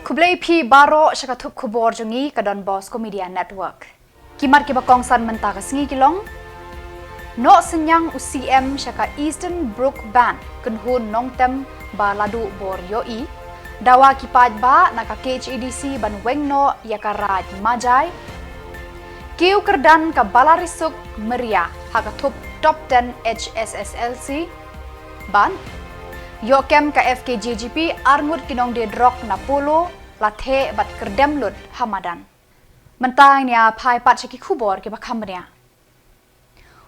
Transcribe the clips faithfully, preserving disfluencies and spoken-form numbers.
Khublei phi baroh sha ka thup khubor jong ngi ka Don Bosco Media Network. Ki mat kiba kongsan mynta ka sngi ki long: Noh synñiang u C M sha ka Eastern Brook Band, kynhun nongtem ba la duh bor ïohi. Dawa ki paidbah na ka K H A D C ban weng noh ïa ka Raid Majai. Kiew kyrdan ka Balarisuk Maria ha ka thup top ten H S S L C. Ban ïoh kem ka F K J G P, arngut ki nongdie drok na Polo la theh bad kyrdem lut ha madan. Mynta ngin ïa phai pat sha ki khubor kiba kham bniah.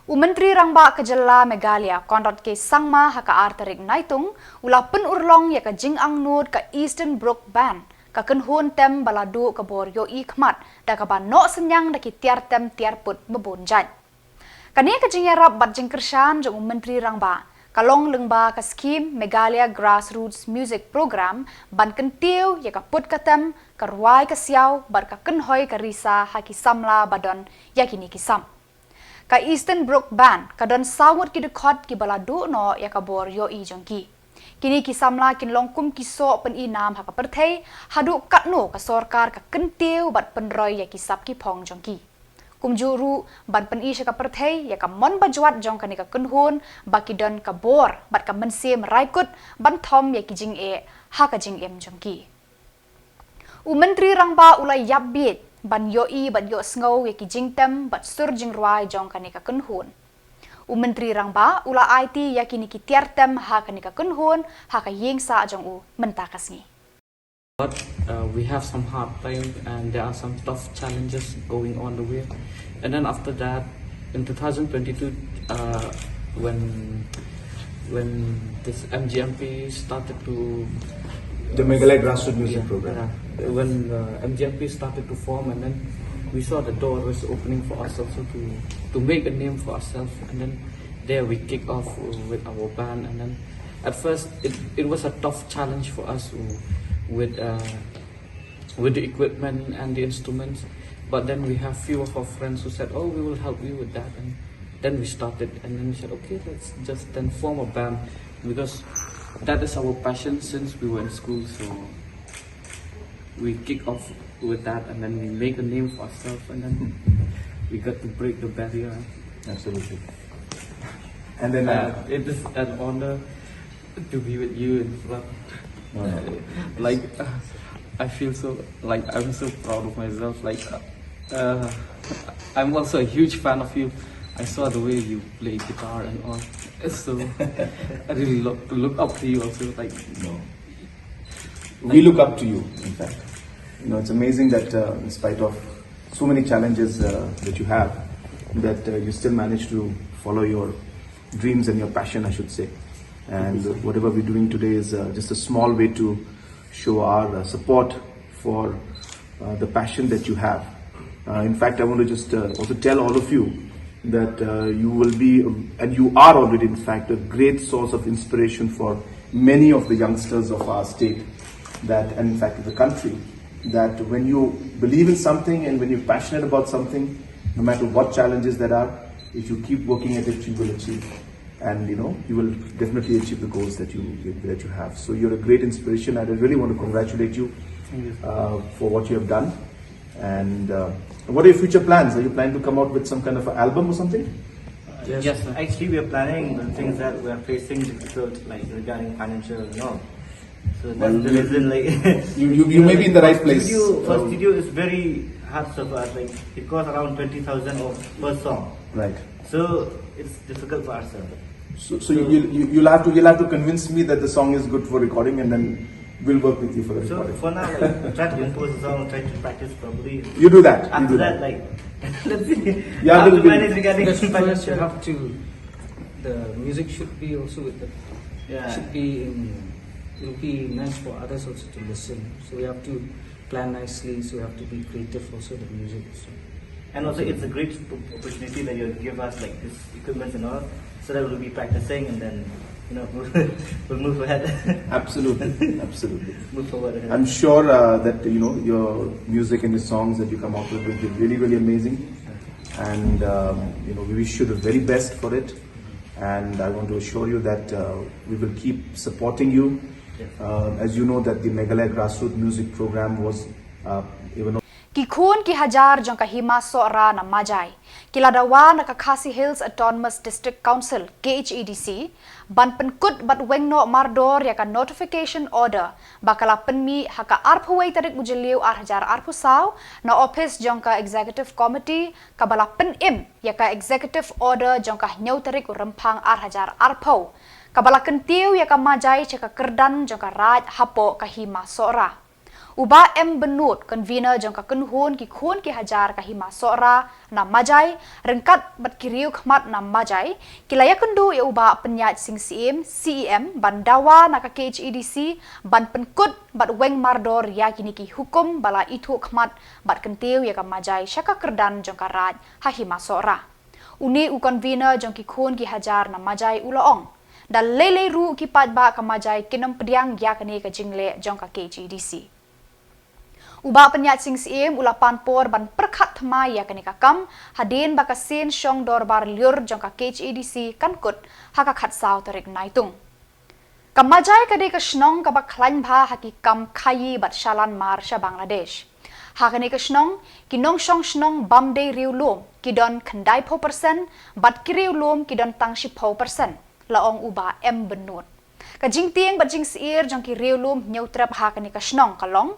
U Myntri Rangbah ka jylla Meghalaya, Conrad K Sangma, ha ka ar tarik Naitung u la pynurlong ïa ka jingangnud ka Eastern Brook Band, ka kynhun tem ba la duh ka bor ïohi khmat da kaba noh synñiang da ki tiar tem tiar put ba bun jait. Kane ka jingïarap bad jingkyrshan jong u Myntri Rangbah ka long lyngba ka skhim Meghalaya Grassroots Music Program ban kyntiew ïa ka put ka tem, ka rwai ka siaw bad ka kynhoi ka risa ha ki samla ba don ïa kine ki sam. Ka Eastern Brook Band ka don saw ngut ki dkhot kiba la duh noh ïa ka bor ïohi jong ki. Kine ki samla kin long kum ki soh pyni nam ha ka pyrthei, haduh katno ka sorkar ka kyntiew bad pynroi ïa ki sap ki phong jong ki. Kumjuh ruh ban pyni sha ka pyrthei ïa ka mon bajwat jong kane ka kynhun, ba ki don ka bor bad ka mynsiem raikut ban thom ïa ki jingeh ha ka jingim jong ki. U Myntri Rangbah u la ïap bieit ban ïohi bad ïohsngew ïa ki jingtem bad sur jingrwai jong kane ka kynhun. U Myntri Rangbah u la aiti ïa kine ki tiar tem ha kane ka kynhun ha ka ïing sah jong u mynta ka sngi. But uh, we have some hard time and there are some tough challenges going on the way. And then after that, in two thousand twenty-two, uh, when when this M G M P started to The Meghalaya Grassroots Music yeah, Program. yeah, when uh, M G M P started to form, and then we saw the door was opening for us also to to make a name for ourselves. And then there we kick off with our band, and then at first it, it was a tough challenge for us with uh, with the equipment and the instruments. But then we have few of our friends who said, "Oh, we will help you with that," and then we started. And then we said, "Okay, let's just then form a band," because that is our passion since we were in school. So we kick off with that, and then we make a name for ourselves, and then we got to break the barrier. Absolutely. And then Uh, uh, it is an honor to be with you in front. No, no. Like, uh, I feel so, like, I'm so proud of myself. Like, uh, I'm also a huge fan of you. I saw the way you play guitar and all. So I really look, look up to you also. Like, No. We look up to you, in fact. You know, it's amazing that uh, in spite of so many challenges uh, that you have, that uh, you still manage to follow your dreams and your passion, I should say. And whatever we're doing today is uh, just a small way to show our uh, support for uh, the passion that you have. Uh, in fact, I want to just uh, also tell all of you that uh, you will be, and you are already, in fact, a great source of inspiration for many of the youngsters of our state, that, and in fact, the country, that when you believe in something and when you're passionate about something, no matter what challenges there are, if you keep working at it, you will achieve. And you know, you will definitely achieve the goals that you that you have. So you're a great inspiration. I really want to congratulate you uh, for what you have done. And uh, what are your future plans? Are you planning to come out with some kind of an album or something? Yes, Yes, sir. Actually, we are planning the things that we are facing difficult, like regarding financial and all. So that's Well, the you- reason, like You, you, you may be in the right place. Studio, for Um, studio is very hard so for us. Like it costs around twenty thousand of per song, Right. So it's difficult for us. Sir. So, so you, you, you'll have to you'll have to convince me that the song is good for recording, and then we'll work with you for the So recording. For now, like try to compose a song, try to practice properly. You do that. You After do that, that. Like let's see Yeah, how we'll to be- manage regarding Because first you financial. Have to, the music should be also with the, Yeah. Should be in, it will be nice for others also to listen. So we have to plan nicely, so we have to be creative also, the music. So. And also, it's a great op- opportunity that you give us, like this equipments and all, so that we'll be practicing and then, you know, we'll move ahead, Absolutely, absolutely. Move forward. Ahead. I'm sure uh, that you know your music and your songs that you come out with will be really, really amazing, and um, you know we wish you the very best for it. And I want to assure you that uh, we will keep supporting you Uh, as you know that the Meghalaya Grassroots Music Program was, uh, even though Ki khun ki hajar jong ka Hima Sohra na Majai ki la dawa na ka Khasi Hills Autonomous District Council, K H A D C, ban pynkut bad weng noh mardor ïa ka notification order ba ka la pynmih ha ka arphew wei tarik u Jylliew ar hajar arphew saw na ophis jong ka Executive Committee kaba la pynim ïa ka Executive Order jong ka hynñiew tarik u Rymphang ar hajar arphew, kaba la kyntiew ïa ka Majai sha ka kyrdan jong ka Raid hapoh ka Hima Sohra. U Bah M Bynnud, convener jong ka kynhun ki khun ki hajar ka Hima Sohra na Majai, ryngkat bad ki riew khmat na Majai, ki la ïakynduh ïa u Bah Pynïaid Sing Syiem, C E M, ban dawa na ka K H A D C ban pynkut bad weng mardor ïa kine ki hukum ba la ithuh khmat bad kyntiew ïa ka Majai sha ka kyrdan jong ka Raid ha Hima Sohra. Une u convener jong ki khun ki hajar na Majai u la ong, da lei lei ruh ki paidbah ka Majai kin ym pdiang ïa kane ka jingleh jong ka K H A D C. U Bah Pynïaid Sing Syiem u la pan por ban pyrkhat thymmai ïa kane ka kam hadien ba ka sien shong dorbar lyiur jong ka K H A D C kan kut ha ka khatsaw tarik Naitung. Ka Majai ka dei ka shnong kaba khlaiñ bha ha ki kam khaïi bad shalan mar sha Bangladesh. Ha kane ka shnong, ki nongshong shnong bym dei riewlum ki don khyndaiphew persen bad ki riewlum ki don tang shiphew persen, la ong u Bah M Bynnud. Ka jingtieng bad jingsyier jong ki riewlum Hynñiewtrep ha kane ka shnong ka long,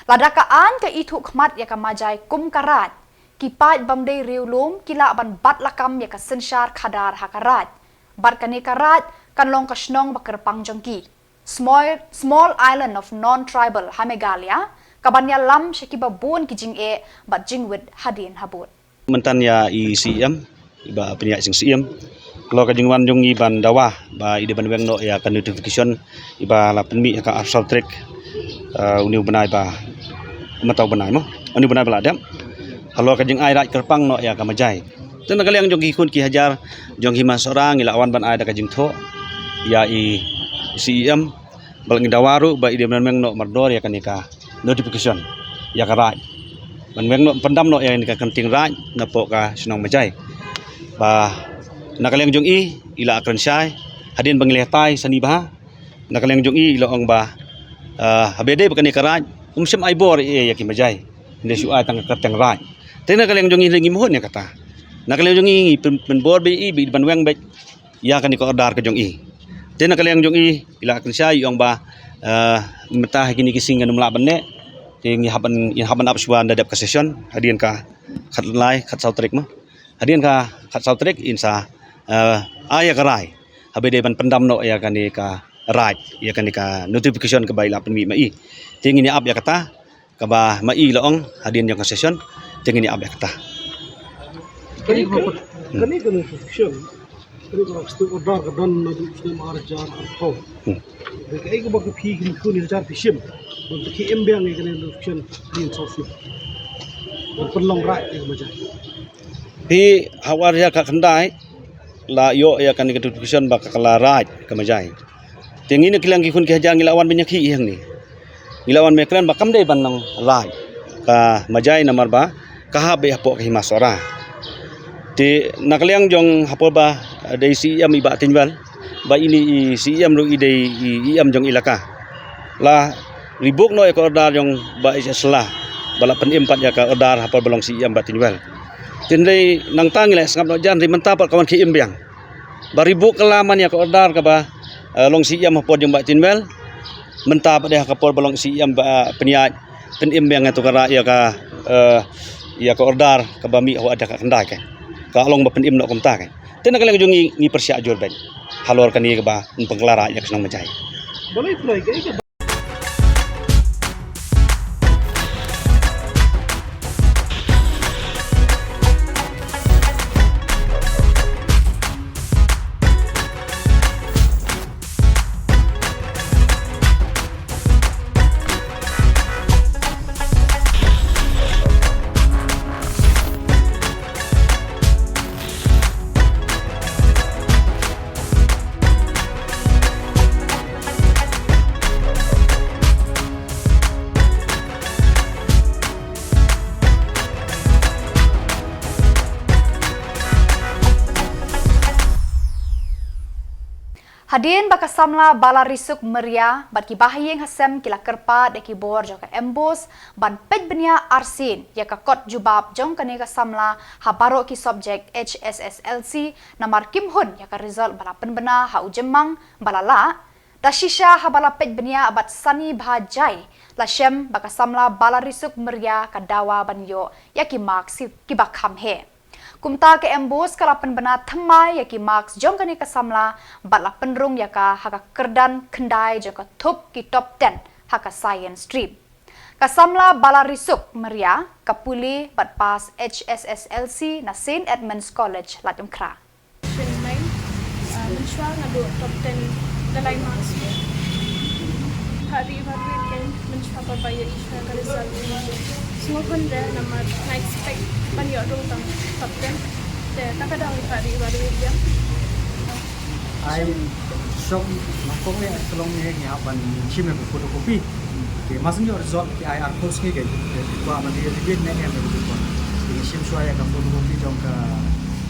lada ka aiñ ka ithuh khmat ïa ka Majai kum ka Raid, ki paid bym dei riewlum ki lah ban bat lakam ïa ka synshar khadar ha ka Raid. Bad kane ka Raid kan long ka shnong ba kyrpang jong ki, small, small island of non-tribal ha Meghalaya, kaban ïalam sha kiba bun ki jingeh bad jingwit hadien habud. Mynta ïa i C E M, i Bah Pynïaid Sing Syiem, halor ka jingwan jong i ban dawa ba i dei ban weng noh ïa ka notification i ba la pynmih ha ka arphew saw tarik, eh, une u bnai ba, mynta u bnai mo, une u bnai ba la dep, halor ka jingai raid kyrpang noh ïa ka Majai. Te na ka liang jong ki khun ki hajar jong Hima Sohra ngi la wan ban ai da ka jingthoh ïa i C E M, ba la ngi dawa ruh ba i dei ban weng noh mardor ïa kane ka notification ïa ka Raid, ban weng noh, pyndam noh ïa kane ka kynting Raid napoh ka shnong Majai. Ba na ka liang jong i, i la kren shai hadien ba ngi lehtai sani bha. Na ka liang jong i, i la ong ba, eh, haba dei ba kane ka Raid, um shym ai bor ïa, ïa ki Majai, ngi shu ai tang ka kyrteng Raid. Te na ka liang jong i, ngi mut ïa kata. Na ka liang jong i, ngi pyn, pynbor ba i, ba i ban weng beit ïa kane ka order ka jong i. Te na ka liang jong i, i la kren shai, i ong ba, eh, mynta ha kine ki sngi ngam lah ban neh. Te ngi hap ban, ngi hap ban ap shuwa da dep ka session hadien ka khatlai, khatsaw tarik mo. Hadien ka khatsaw tarik in sa, eh, ai ïa ka rai haba dei ban pyndam noh ïa kane ka Raid, ïa kane ka notification kaba i la pynmih ma i. Te ngin ïa ap ïa kata, kaba ma i la ong hadien jong ka session, te ngin ïa ap ïa kata. Kane ka, kane ka notification, kane ka notification order ka don naduh u snem ar hajar arphew. Hmm. Te kaei kaba phi, ki khun ki hajar phi shim ban pynkhie im biang ïa kane ka notification hadien saw snem ban pynlong Raid ïa ka Majai? Phi, ha u ar hajar khatkhyndai la ïoh ïa kane ka notification ba ka la Raid ka Majai. Te ngi na ka liang ki khun ki hajar ngi la wan ban ïakhih ïa hangne. Ngi la wan ban kren ba kam dei ban long Raid ka Majai namar ba ka hap beit hapoh ka Hima Sohra. Te na ka liang jong ha por ba, eh, dei C E M i Bah Tynwell, ba ine i C E M ruh i dei i, i E M jong i elaka, la revoke noh ïa ka order jong Bah H S Shylla, ba la pynim pat ïa ka order ha por ba long C E M Bah Tynwell. Te hynrei nangta ngi la sngap noh jan, hynrei mynta pat ka wan khie im biang. Ba revoke kylla man ïa ka order kaba, eh, long C E M ha por jong Bah Tynwell. Mynta pat de ha ka por ba long C E M Bah, eh, Pynïaid, pynim biang ïa tu ka Raid, ïa ka, eh, ïa ka order kaba mih ha u ar hajar khatkhyndai keiñ. Ka long ba pynim noh kumta keiñ. Te na ka liang jong ngi, ngi pyrshah jur beit halor kane kaba yn pynkylla Raid ïa ka shnong Majai. Hadien ba ka samla Balarisuk Maria bad ki bahaïing hasem ki la kyrpad ïa ki bor jong ka MBOSE ban peit bniah arsien ïa ka kot jubab jong kane ka samla ha baroh ki subject HSSLC, namar kim hun ïa ka result ba la pynbna ha u jymmang ba la lah. Da shisha haba la peit bniah bad sani bha jai, la shem ba ka samla Balarisuk Maria ka dawa ban ïoh ïa ki marks kiba kham heh. Kumta ka MBOSE ka la pynbna thymmai ïa ki marks jong kane ka samla bad la pynrung ïa ka ha ka kyrdan khyndai jong ka thup ki top ten ha ka science stream. Ka samla Balarisuk Maria ka pule bad pass HSSLC na Saint Edmund's College, Laitumkhrah. Shin mai, ah, mynshuwa nga duh top ten da lai marks. Phah ri bad ri ken mynshuwa ba ba ïa i shuwa ka result. Sngewhun re namar nga expect ban ïoh rung tang top ten. Te ta ka dang phah ri bad ri ken. Ai shop ma ko ya tolong ni ngi hap ban shim ïa ka photocopy. Te ma sngewhun ïoh result ki ai arphew sngi ke. Te ba man ri ri ne em ko. Te shim shuwa ïa ka photocopy jong ka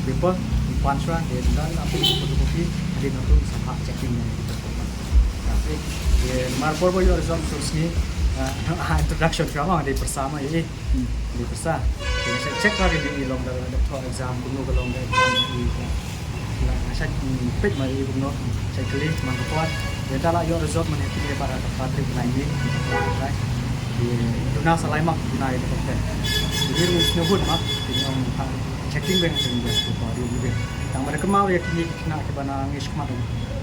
paper, pan shuwa, te dan aphi photocopy, te na tu sa hap checking ne. Te mar por ba ïoh result arphew sngi, ah, introduction ka ma de pyrsa ma ïa. Hmm. Dei pyrsa. Te nga sa check ka ri i long da, da thoh exam, kumno ka long da exam i ka. Nga sa, hmm, peit ma i kumno, sa kylli man ka por. Te ta la ïoh result man ïa kine para ka Patrick Laimi. Te duna sa lai mark duna ïa ka top ten. Te ri u sngewhun ma, te ong ha checking bank te ong da ko ri u. Tang ba da kynmaw ïa kine ki khynnah kiba na ngi shikmat.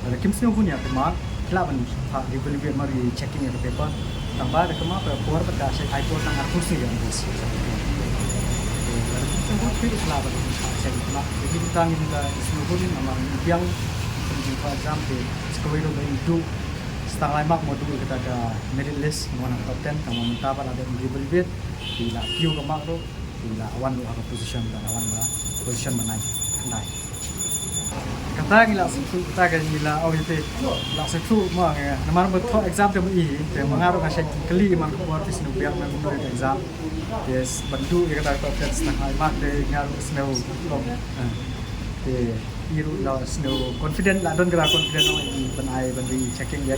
Ba da kim sngewhun ïa kynmaw. Ki lah ban phah ri bun bit ma ri checking ïa ka paper. Tang ba da kynmaw ka por ba ka check ai por tang arphew sngi ïa ka bus. Tang ba ki lah ban phah check ma. Jadi kita ngin ka sngewhun namar ngi biang kum jingpha exam te sa kawei ruh ba i duh sa tang lai mark mo duh ïa kata ka merit list mo na top ten tang ba mynta ba la dep ri bun bit. Ki la kiew ka mark ruh. Ki la wan ruh ha ka position, ka la wan ba position ba nine, nine. Kata ngi la sngewthuh, kata ka ngi la, oh, ite, la sngewthuh ma ngi. Namar ba thoh exam te ma i, te ma nga ruh nga shait kylli man ka por te sngewbiang na kumno ka exam. Yes, ban duh ïa kata ka top ten sa tang lai mark te nga ruh sngewlong. Ah. Te i ruh la sngewconfident, la don kata confident ong i ban ai ban ri checking ïa.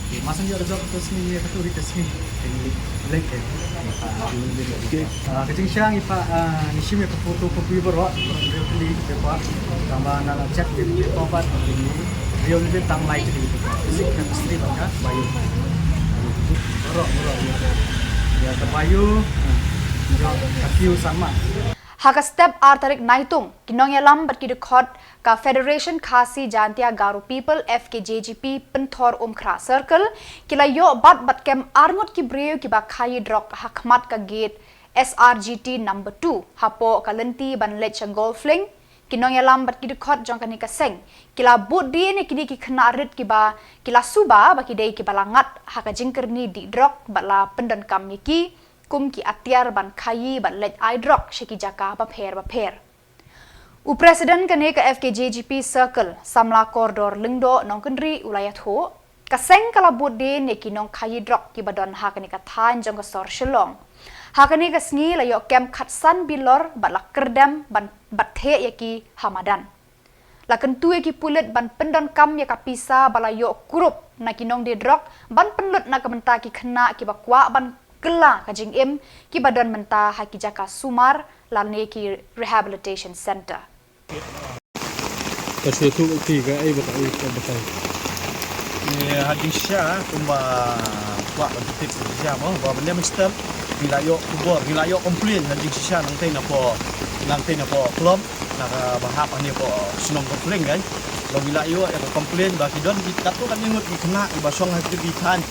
Te ma sngewthuh result ka sngi ïa ka tu ri ka sngi. Te ngi leit, leit te. Okay. Ah, ka jingshisha ngi phah, ah, ngi shim ïa ka photocopy baroh, baroh ri ka paper. Tang ba na la check ïa ka paper bad ngi ri ïa u leit tang lai ka paper. Physics, chemistry bad ka bio. Baroh, baroh ïa. Ïa ka bio, ah, ïa ka kiew san mark. Ha ka step ar tarik Naitung, ki nongïalam bad ki dkhot ka Federation Khasi Jaintia Garo People, F K J G P, Pynthorumkhrah Circle, ki la ïoh bat bad kem arngut ki briew kiba khaïi drok ha khmat ka gate S R G T number two, hapoh ka lynti ban leit sha Golf Link. Ki nongïalam bad ki dkhot jong kane ka seng ki la bud dien ïa kine ki khynnah rit kiba ki la suba ba ki dei kiba la ngat ha ka jingkyrni dih drok bad la pyndonkam ïa ki kum ki atiar ban khaïi bad leit ai drok sha ki jaka bapher bapher. U President kane ka F K J G P Circle, Samla Kordor Lyngdoh Nongkynrih, u la ïathuh, ka seng ka la bud dien ïa ki nongkhaïi drok kiba don ha kane ka thaiñ jong ka sor Shillong. Ha kane ka sngi la ïoh kem khatsan bilor bad la kyrdem ban bat theh ïa ki ha madan. La kyntu ïa ki pulit ban pyndonkam ïa ka pisa ba la ïoh kurup na ki nongdie drok ban pynlut na ka bynta ki khynnah kiba kwah ban kylla ka jingim kiba don mynta ha ki jaka sumar lane ki rehabilitation center. Ka shu tu ti ka ai ba ka ai ka ba ka ai. Ni ha jingshisha kumba kwah ba tip jingshisha mo ba mynne mynstep ngi la ïoh khubor, ngi la ïoh complain ha jingshisha nangtei napoh, nangtei napoh club. Na kaba hap hangne hapoh shnong Golf Link kan. Long ngi la ïoh ïa ka complain ba ki don ki katto katne ngut ki khynnah kiba shong ha kito ki thaiñ.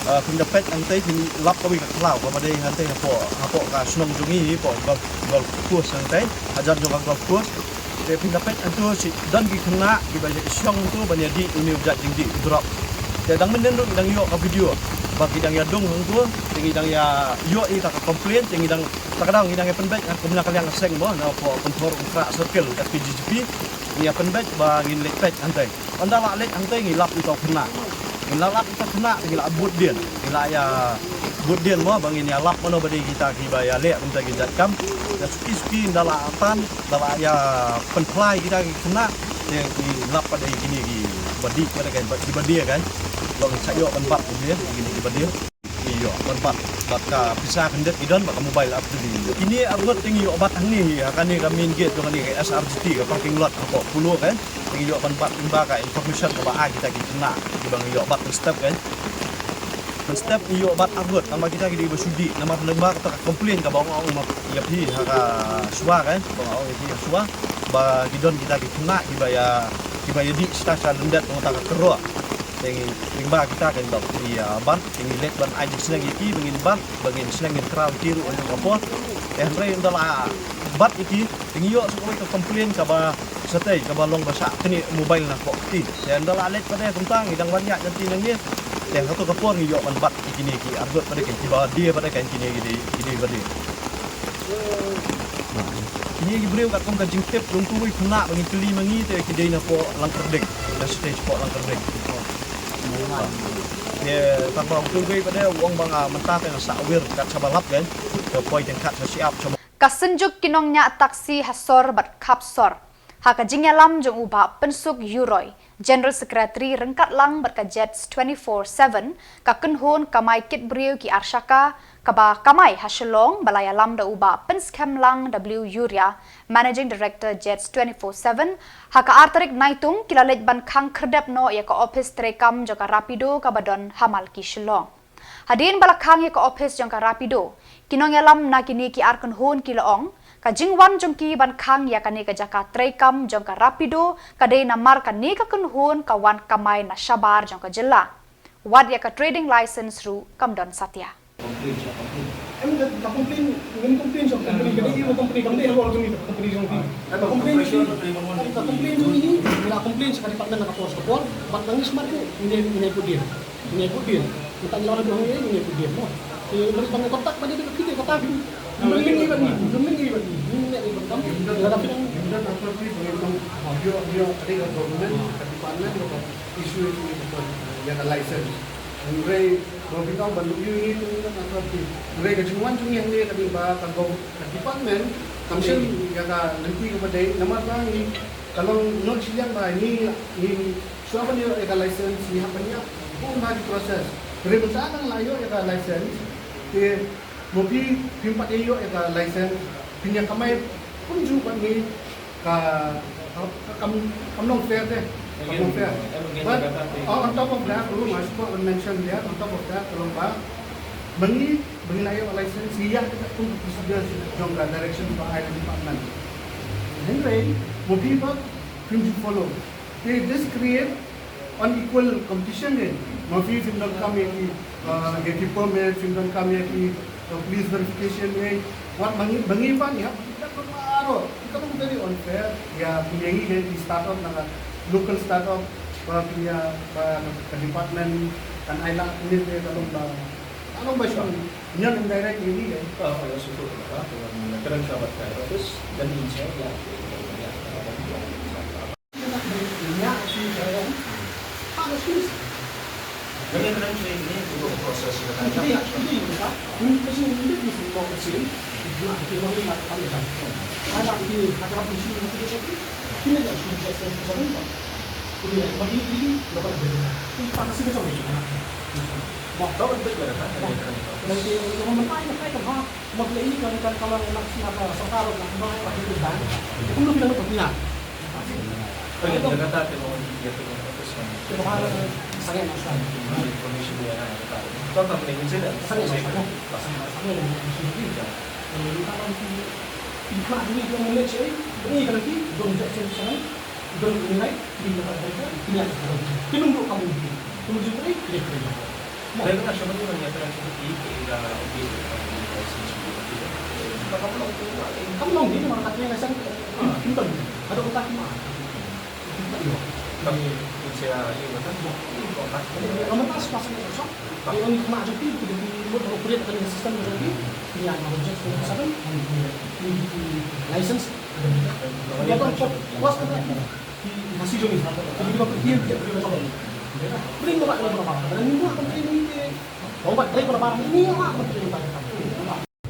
Ah, phin da peit nangtei phin lap kawei ka khlaw kaba dei hangtei hapoh, hapoh ka shnong jong ngi hapoh golf, golf course nangtei. Hajan jong ka golf course. Te phin da peit hangto shi don ki khynnah kiba ïa shong hangto ban ïa dih une u jait jingdih drok. Te dang mynnin ruh ngi dang ïoh ka video ba ki dang ïa dung hangto, te ngi dang ïa ïoh ïa ka complain, te ngi dang Te ka dang ngi dang ïa pynbeit ha kumne ka liang ka seng mo, na hapoh Pynthorumkhrah Circle F K J G P. Ngi ïa pynbeit ba ngin leit peit hangtei. Ynda la leit hangtei ngi lap ïa uto u khynnah. Ngi la lap ïa uto u khynnah, ngi la bud dien. Ngi la ïa bud dien mo ba ngin ïa lap mano ba dei kita kiba ïa leh kumta ki jait kam. Te suki suki ynda la tan, ynda la ïa pynphlai kita ki khynnah, te ngi lap ba dei kine ki Ba dih ka dei kan, ba dih ba dih kan. Long sa ïoh ban bat ïa kine ki ba dih. Ïoh ban bat, bat ka pisa khyndiat ki don, ba ka mobile app te dih. Kine arngut te ngi ïoh bat hangne hi ha kane ka main gate jong kane ka S R G T, ka parking lot hapoh Polo kan. Te ngi ïoh ban bat lyngba ka information kaba ai kita ki khynnah kiba ngi ïoh bat mynstep kan. Mynstep ngi ïoh bat arngut namar kita ki dei ba shu dih, namar lyngba kata ka complain kaba nga ong ïa phi ha ka shuwa kan, ba nga ong ïa phi ha shuwa ba ki don kita ki khynnah kiba ïa, kiba ïa dih sha, sha lyndet nangta ka kyrroh. Te ngi lyngba kita kan ba ngi ïa bat, te ngi leit ban ai jingsneng ïa ki ba ngin bat, ba ngin sneng ngin kraw ïa ki ruh ha ka por. Te hynrei ynda la bat ïa ki te ngi ïoh sa kawei ka complain kaba shatei, kaba long ba shah knieh mobile na poh kti. Te ynda la leit pat de kumta ngi dang wan ïaid nanti nangne. Te hato ka por ngi ïoh ban bat ïa kine ki arngut pat de kan, kiba die pat de kan, kine ki die, ki die ba die. Kine ki briew katkum ka jingtip jong uwei u khynnah ba ngi kylli ma ngi, te ki dei na poh Langkyrding, na stage poh Langkyrding. Te tang ba uwei pat de u ong ba nga mynta te nga sah wir kat shaba lap kan, te poi tang kat sha shyiap sha. Ka Synjuk ki Nongñiah Taxi ha sor bad khap sor. Ha ka jingïalam jong u Bah Pynsuk Yuroi, General Secretary ryngkat lang bad ka Jets twenty-four seven, ka kynhun kamai kit briew ki ar shaka kaba kamai ha Shillong, ba la ïalam da u Bah Pynskhem Lang W Yuria, Managing Director Jets twenty-four seven, ha ka ar tarik Naitung ki la leit ban khang khyrdep noh ïa ka ophis treikam jong ka Rapido kaba don ha Malki Shillong. Hadien ba la khang ïa ka ophis jong ka Rapido, ki nongïalam na kine ki ar kynhun ki la ong, ka jingwan jong ki ban khang ïa kane ka jaka treikam jong ka Rapido ka dei namar kane ka kynhun ka wan kamai na shabar jong ka jylla. Wat ïa ka trading license ruh kam don satia. Em, ka, ka complain, ngin complain sha company, ka dei ka company, kam dei ha ka company, ka company jong phi. Ka complain jong phi, ka complain jong phi, ngi la complain sha ka department na ka por sha ka por, bad ngi smat ruh, ngi, ngi put dien. Ngi put dien. Ngi tang ïa la dong ngi, ngi put dien mo. Te mari ban contact ban ïa ka kit ka ta phi. Ngin link ïa ban ngi, ngin link ïa ban ngi, ngin link ïa ban tam. Ïa ka phi dang. Ïa ka phi dang, ïa ka government, ka department, issue issue ïa ka license. Hynrei ba phi tau ban ïoh ïa ka, hynrei ka jingwan jong ngi hangne ka dei ba ka gov-, ka department kam shim ïa ka lynti kaba dei namar ba ngi ka long not shiliang ba ngi, ngi shuwa ban ïoh ïa ka license ngi hap ban ïa bun ba ki process. Hynrei mynta ngi la ïoh ïa ka license te mo phi phim pat ïoh ïa ka license phin ïa kamai kumjuh bad ngi. Ka, ka, ka kam, kam long fair de. Kam long fair. But, uh, on top of that, ruh nga shu kwah ban mention de, on top of that, ka long ba ma ngi, ma ngi la ïoh license, ngi ïa kata kum ka procedure jong ka direction ba ai na department. Hynrei mo phi pat phim ju follow. They just create unequal competition de. Ma phi phim donkam ïa ki, uh, ïa ki permit, phim donkam ïa ki, uh, police verification de. Wat ma ngi, ma ngi pat ngi hap, ngi hap baroh. Ka long very unfair. Ïa, phi ïa ngi de ki startup na ka local startup, ba phi ïa, ba ka department kan ai lah ngi de ka long ba, ka long ba shong nyan indirect ïa ngi de. Ah, oh, ïa, syukur, ah, ka long kren shabat ka office, dan insya Allah, ïa, ïa, ïa. License.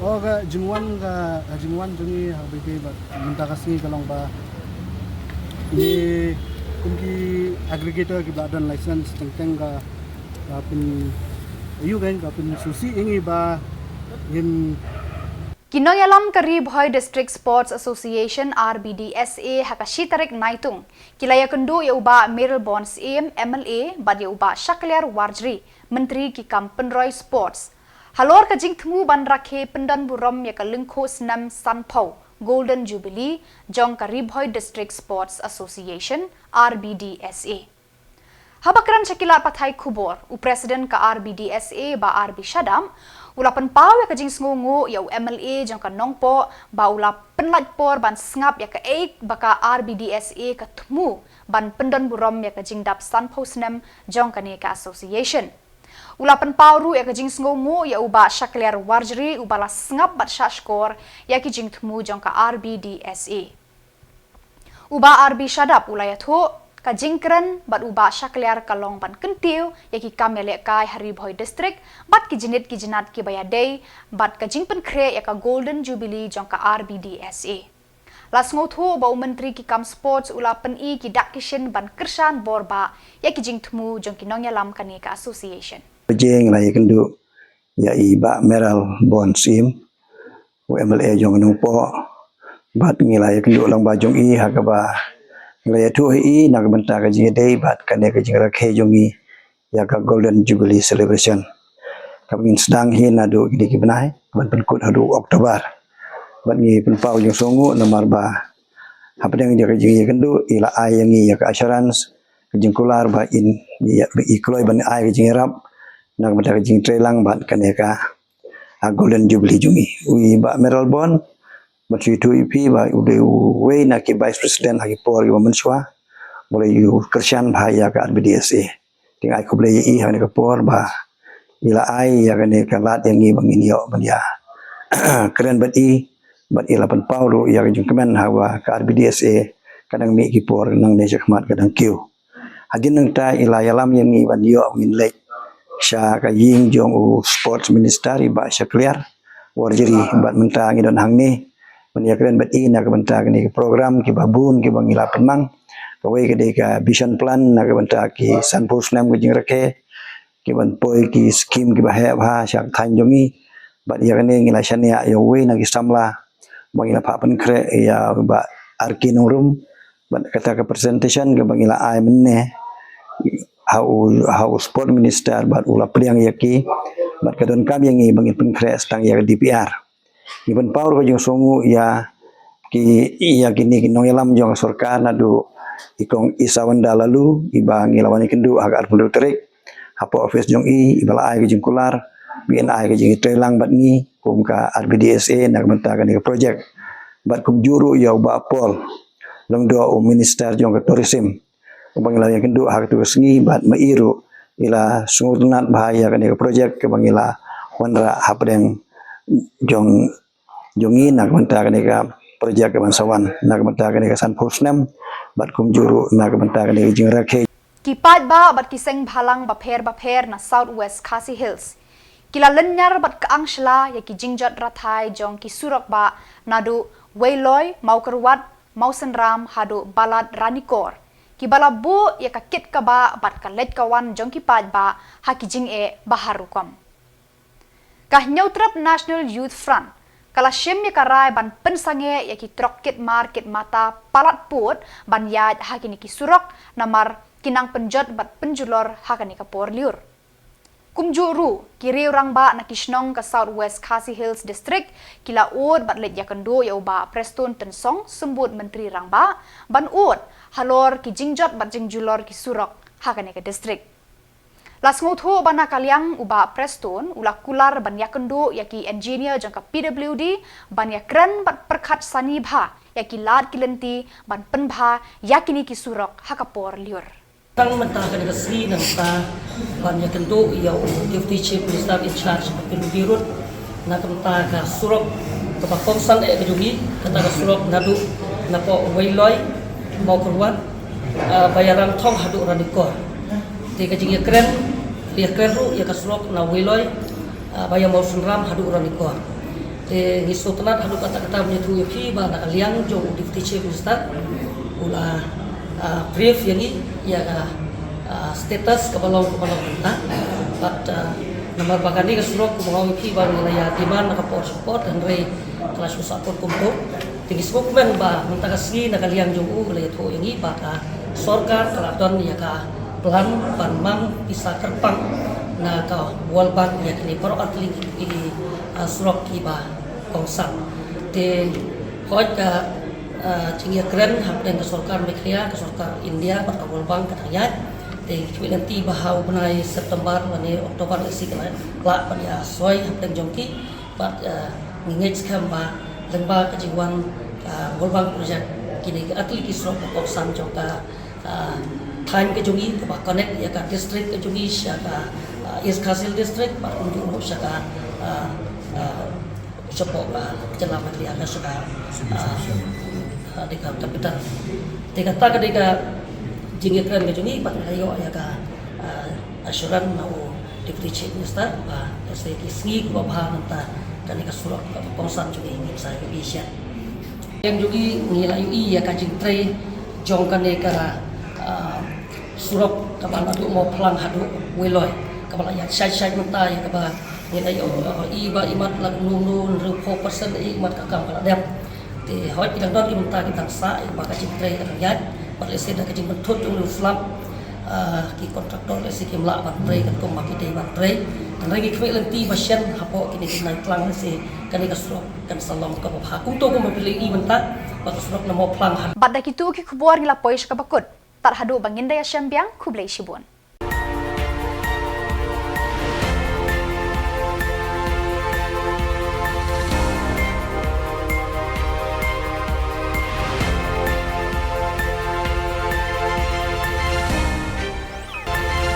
O ka jingwan, ka, ka jingwan jong ngi ha kaba ïadei bad mynta ka sngi ka long ba ngi, Kum ki aggregator kiba don license teng teng ka, ka pyn, ïoh kan ka pynsngewsih ïa ngi ba ngin. Ki nongïalam ka Ri Bhoi District Sports Association, R B D S A, ha ka shi tarik Naitung ki la ïakynduh ïa u Bah Mayralborn Syiem, M L A, bad ïa u Bah Shakliar Warjri, Myntri ki kam pynroi sports, halor ka jingthmu ban rakhe pyndonburom ïa ka lyngkhuh snem sanphew Golden Jubilee jong ka Ri Bhoi District Sports Association, R B D S A. Haba kren sha ki lad pathai khubor, u President ka R B D S A, Bah R B Shadap, u la pynpaw ïa ka jingsngewnguh ïa u M L A jong ka Nongpoh ba u la pynlait por ban sngap ïa kaei ba ka R B D S A ka thmu ban pyndonburom ïa ka jingdap sanphew snem jong kane ka association. U la pynpaw ruh ïa ka jingsngewnguh ïa u Bah Shakliar Warjri, uba la sngap bad shahshkor ïa ki jingthmu jong ka R B D S A. U Bah R B Shadap u la ïathuh, ka jingkren bad u Bah Shakliar ka long ban kyntiew ïa ki kam ïalehkai ha Ri Bhoi District bad ki jingit ki jingat kiba ïadei bad ka jingpynkhreh ïa ka Golden Jubilee jong ka R B D S A. La sngewthuh ba u Myntri ki kam sports u la pyni ki dak ki shin ban kyrshan bor bah ïa ki jingthmu jong ki nongïalam kane ka association. Jing la ïakynduh ïa i Bah Mayralborn Syiem, u M L A jong Nongpoh. Bad ngi la ïakynduh lang ba jong i ha kaba ngi la ïathuh i na ka bynta ka jingïadei bad kane ka jingrakhe jong i ïa ka Golden Jubilee Celebration kaba ngin sdang hi naduh kine ki bnai ban pynkut haduh October. Bad ngi pynpaw jingsngewnguh namar ba hapdeng ïa ka jingïakynduh i la ai ïa ngi ïa ka assurance, ka jingkular ba in, ïa, ba i kloi ban ai ka jingïarap na ka bynta ka jingtreilang bad kane ka, ah, Golden Jubilee jong i. U i Bah Mayralborn, ban shu ïathuh ïa phi ba u dei uwei na ki Vice President ha ki por kiba mynshuwa, u la ïoh kyrshan bha ïa ka R B D S A. Te nga ai khublei ïa i ha kane ka por ba i la ai ïa kane ka lad ïa ngi ba ngin ïoh ban ïa kren bad i, bad i la pynpaw ruh ïa ka jingkmen ha kaba ka R B D S A ka dang mih ki por nangne shakhmat ka dang kiew. Hadien nangta i la ïalam ïa ngi ban ïoh ngin leit sha ka ïing jong u Sports Minister i Bah Shakliar Warjri, bad mynta ngi don hangne ban ïakren bad i na ka bynta kane ka program kiba bun kiba ngi la pynmang. Kawei ka dei ka vision plan na ka bynta ki sanphew snem ka jingrakhe, kiban poi ki skim kiba heh bha sha ka thaiñ jong ngi. Bad ïa kane ngi la shaniah ïa uwei na ki samla ba ngi la phah pynkhreh ïa u Bah R K Nongrum. Bad kata ka presentation kaba ngi la ai mynne ha u, ha u Sport Minister bad u la pdiang ïa ki. Bad ka donkam ïa ngi ba ngin pynkhreh tang ïa ka D P R. Ngi pynpaw ruh ka jingsngewnguh ïa ki, ïa kine ki nongïalam jong ka sorkar naduh i Kong Isawanda Laloo, iba ngi la wan ïakynduh ha ka arphew tarik hapoh office jong i, iba la ai ka jingkular ba in ai ka jingtreilang bad ngi kum ka R B D S A na ka bynta kane ka project. Bad kumjuh ruh ïa u Bah Paul Lyngdoh, u Minister jong ka Tourism, uba ngi la ïakynduh ha katu ka sngi, bad ma i ruh i la sngewtynnat bha ïa kane ka project kaba ngi la wanrah hapdeng jong, jong ngi na ka bynta kane ka project kaban sa wan na ka bynta kane ka sanphew snem, bad kumjuh ruh na ka bynta kane ka jingrakhe. Ki paidbah bad ki seng bhalang bapher bapher na South West Khasi Hills ki la lynñiar bad kyang shla ïa ki jingjot rathai jong ki surok bah naduh Weiloi, Mawkyrwat, Mawsynram haduh Balat, Ranikor, kiba la buh ïa ka kit ka bah bad ka leit ka wan jong ki paidbah ha ki jingeh ba har rukom. Ka Hynñiewtrep National Youth Front ka la shim ïa ka rai ban pynsangeh ïa ki trok kit mar kit mata palat pud ban ïaid ha kine ki surok namar ki nang pynjot bad pynjulor ha kane ka por lyiur. Kumjuh ruh, ki riew rangbah na ki shnong ka South West Khasi Hills District ki la ud bad leit ïakynduh ïa u Bah Prestone Tynsong, Symbud Myntri Rangbah, ban ud halor ki jingjot bad jingjulor ki surok ha kane ka district. La sngewthuh ba na ka liang u Bah Prestone u la kular ban ïakynduh ïa ki engineer jong ka P W D ban ïakren bad pyrkhat sani bha ïa ki lad ki lynti ban pynbha ïa kine ki surok ha ka por lyiur. Tang mynta ka dei ka sngi nangta ban ïakynduh ïa u Deputy Chief Minister in charge ka P W D ruh na ka bynta ka surok kaba kongsan eh ka jong ngi, kata ka surok naduh napoh Weiloi, Mawkyrwat, ah, ba ïarangthong haduh Ranikor. Te ka jingïakren, ïakren ruh ïa ka surok na Weiloi, ah, ba ïa Mawsynram haduh Ranikor. Te ngi sngewtynnat haduh katta katta ban ïathuh ïa phi ba na ka liang jong u Deputy Chief Minister u la, Brief ïa ngi ïa ka status kaba long kaba long mynta. Bad namar ba kane ka surok kumba nga ong ïa phi ba ngi la ïa demand na ka por sha ka por, hynrei ka la shu sah put kumto. Te ngi sngewkmen ba mynta ka sngi na ka liang jong u ka la ïathuh ïa ngi ba ka sorkar ka la don ïa ka plan ban mang pisa kyrpang na ka World Bank ïa kine baroh artylli ki surok kiba kongsan. Te hooid ka jingïakren hapdeng ka sorkar Meghalaya, ka sorkar India bad ka World Bank ka dang ïaid. Te ngi khmih lynti ba ha u bnai September lane October lehse ka la lah ban ïasoi hapdeng jong ki. Bad ngi ngeit skhem ba lyngba ka jingwan ka World Bank project, kine ki artylli ki surok ba kongsan jong ka thaiñ ka jong ngi kaba connect ïa ka district ka jong ngi sha ka East Khasi Hills District bad kumjuh ruh sha ka shapoh ka jylla Meghalaya ka sha ka dei ka capital. Te kata ka dei ka jingïakren ka jong ngi bad ngi la ïoh ïa ka assurance na u Deputy Chief Minister ba lehse ki sngi kiba bha mynta kane ka surok kaba kongsan jong ngi ngin sa ïohi shen. Ïa jong ngi ngi la ïohi ïa ka jingtrei jong kane ka surok kaba naduh Mawphlang haduh Weiloi kaba la ïaid shai shai mynta, ïa kaba ngi la ïohi ba imat la kumno kumno hynriewphew percent imat ka kam ka la dep. Te hooid ki dang don ki bynta ki dang sah ïa kaba ka jingtrei ka dang ïaid. Bad lehse da ka jingpynthut jong u slap ki kontraktor lehse kim lah ban trei katkum ba ki dei ban trei. Hynrei ngi khmih lynti ba shen hapoh kine ki bnai tlang lehse kane ka surok kan sa long kaba bha kumto kumba phi la ïohi mynta ba ka surok na Mawphlang haduh. Bad da kito ki khubor ngi la poi sha kaba kut. Tad haduh ba ngin da ïashem biang, khublei shibun.